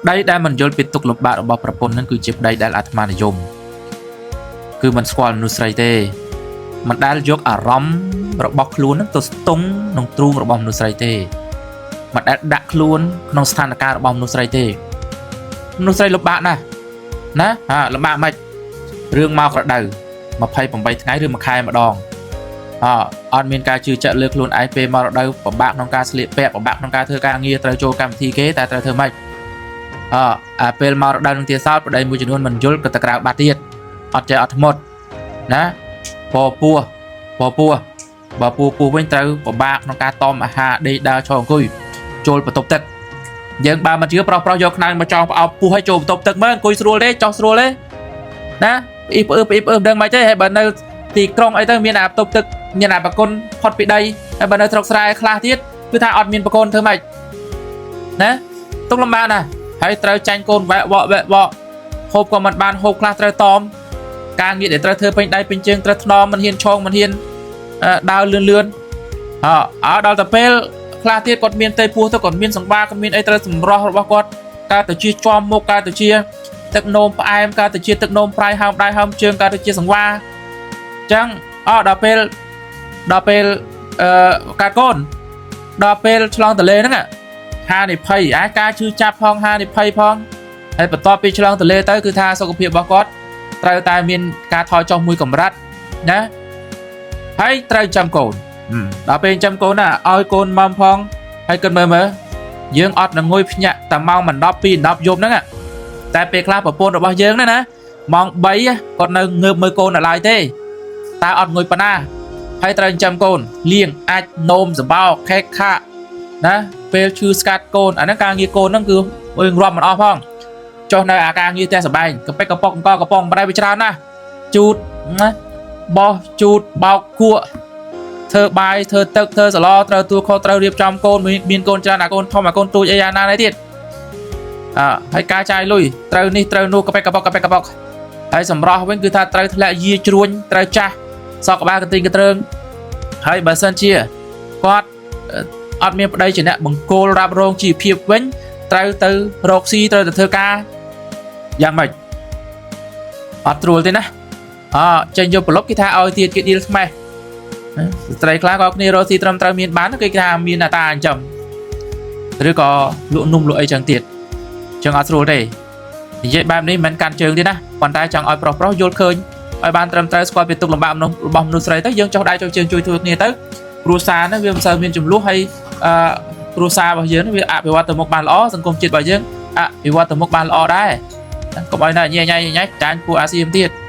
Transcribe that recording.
ប្តីដែលមិនយល់ពីទុក្ខលំបាករបស់ប្រពន្ធនឹងគឺជាប្តីដែលអាត្មានិយមគឺមិនស្គាល់មនុស្សស្រីទេមិនដែលយកអារម្មណ៍របស់ខ្លួននឹងទៅស្ទង់ក្នុងទ្រូងរបស់មនុស្សស្រីទេមិនដែលដាក់ខ្លួនក្នុងស្ថានភាពរបស់មនុស្សស្រីទេមនុស្សស្រីលំបាកណាស់ណាហាលំបាកម៉េចរឿងមកក្រដៅ28ថ្ងៃឬមួយខែម្ដងអអត់មានការជឿជាក់លើខ្លួនឯងពេលមករដូវពិបាកក្នុងការស្លៀកពាក់ពិបាកក្នុងការធ្វើការងារត្រូវចូលកម្មវិធីគេតែត្រូវធ្វើម៉េច អអាពេលមករដូវនឹងទៀតសោតប្តីមួយចំនួនមិនយល់ក៏ទៅក្រៅបាត់ទៀតអត់ចេះអត់ធ្មត់ណាពពោះពពោះបើពោះពោះវិញត្រូវពិបាកក្នុងការតอมអាហារដេកដើរឈរអង្គុយចូលបន្ទប់ទឹកយើងបើមិនជឿប្រុសប្រុសយកខ្នើយមកចងផ្អោបពោះឲ្យចូលបន្ទប់ទឹកមើលអង្គុយស្រួលទេចោះស្រួលទេណាផ្អ៊ីផ្អឺផ្អ៊ីផ្អឺមិនដឹងមិនទេហើយបើនៅទីក្រុងអីទៅមានអាបន្ទប់ទឹកមានអាបកុនផុតពីដីហើយបើនៅស្រុកស្រែខ្លះទៀតគឺថាអត់មានបកុនធ្វើម៉េចណាទុកលំបាកណាស់ ហើយត្រូវចាញ់កូនវ៉ែវក់វ៉ែវក់ហូបក៏មិនបានហូបខ្លះត្រូវតอมការងារដែលត្រូវធ្វើពេញដៃពេញជើងត្រូវថ្នមមិនហ៊ានឆងមិនហ៊ានដើរលឿនលឿនអអើដល់ទៅពេលខ្លះទៀតគាត់មានទេពោះទៅគាត់មានសង្បាគាត់មានអីត្រូវសម្រស់របស់គាត់កើតទៅជាជាំមុខកើតទៅជាទឹកនោមផ្អែមកើតទៅជាទឹកនោមប្រៃហើមដៃហើមជើងកើតទៅជាសង្វាអញ្ចឹងអដល់ពេលដល់ពេលអឺកើតកូនដល់ពេលឆ្លងទលេហ្នឹង ហានិភ័យអាការឈឺចាប់ផងហានិភ័យផងហើយបន្ទាប់ពីឆ្លងទលេទៅគឺថាសុខភាពរបស់គាត់ត្រូវតែមានការថយចុះមួយកម្រិតណាហើយត្រូវចាំកូនដល់ពេលចាំកូនណាឲ្យកូនមុំផងហើយគិតមើលមើលយើងអត់នឹងងុយភ្ញាក់តែម៉ោងមិន10 2 10យប់ហ្នឹងតែពេលខ្លះប្រពន្ធរបស់យើងណាណាម៉ោង3គាត់នៅងើបមើលកូននៅឡើយទេតើអត់ងុយប៉ុណ្ណាហើយត្រូវចាំកូនលៀងអាចនោមសម្បោខេកខាក់ណាពេលឈឺស្កាត់កូនអាហ្នឹងការងារកូនហ្នឹងគឺយើងរាប់មិនអស់ផងចុះនៅអាការងារផ្ទះសម្បែងកប៉ិកកប៉ុកអង្គកប៉ុងបដិវាច្រើនណាស់ជូតណាបោះជូតបោកគក់ធ្វើបាយធ្វើទឹកធ្វើសឡត្រូវទួខុសត្រូវរៀបចំកូនមានកូនច្រើនអាកូនធំអាកូនទូចអីយ៉ាងណានេះទៀតអើហើយការចាយលុយត្រូវនេះត្រូវនោះកប៉ិកកប៉ុកកប៉ិកកប៉ុកហើយសម្រស់វិញគឺថាត្រូវធ្លាក់យាជ្រួញត្រូវចាស់សក់ក្បាលកន្ទីងកទ្រើងហើយបើសិនជាគាត់អត់មានប្តីជាអ្នកបង្គោលរ៉ាប់រងជីវភាពវិញត្រូវទៅរកស៊ីត្រូវទៅធ្វើការយ៉ាងម៉េចអត់ត្រួលទេណាអចេញយកប្រឡប់គេថាឲ្យទៀតគេឌីលស្មេះស្ត្រីខ្លះក៏គ្នារកស៊ីត្រឹមត្រូវមានបានគេថាមានអតាអញ្ចឹងឬក៏លក់នំលក់អីចឹងទៀតចឹងអត់ស្រួលទេនិយាយបែបនេះមិនកាន់ជើងទេណាប៉ុន្តែចង់ឲ្យប្រុសប្រុសយល់ឃើញឲ្យបានត្រឹមត្រូវស្គាល់ពីទុកលំបាករបស់មនុស្សស្រីទៅយើងចុះដៃចុះជើងជួយធ្វើគ្នាទៅគ្រួសារហ្នឹងវាមិនសូវមានចំនួនហើយអឺគ្រួសាររបស់យើងវាអភិវឌ្ឍទៅមុខបានល្អសង្គមជាតិរបស់យើងអភិវឌ្ឍទៅមុខបានល្អដែរកុំឲ្យនៅញ៉ៃញ៉ៃញ៉ៃចាញ់ពួកអាស៊ាមទៀត។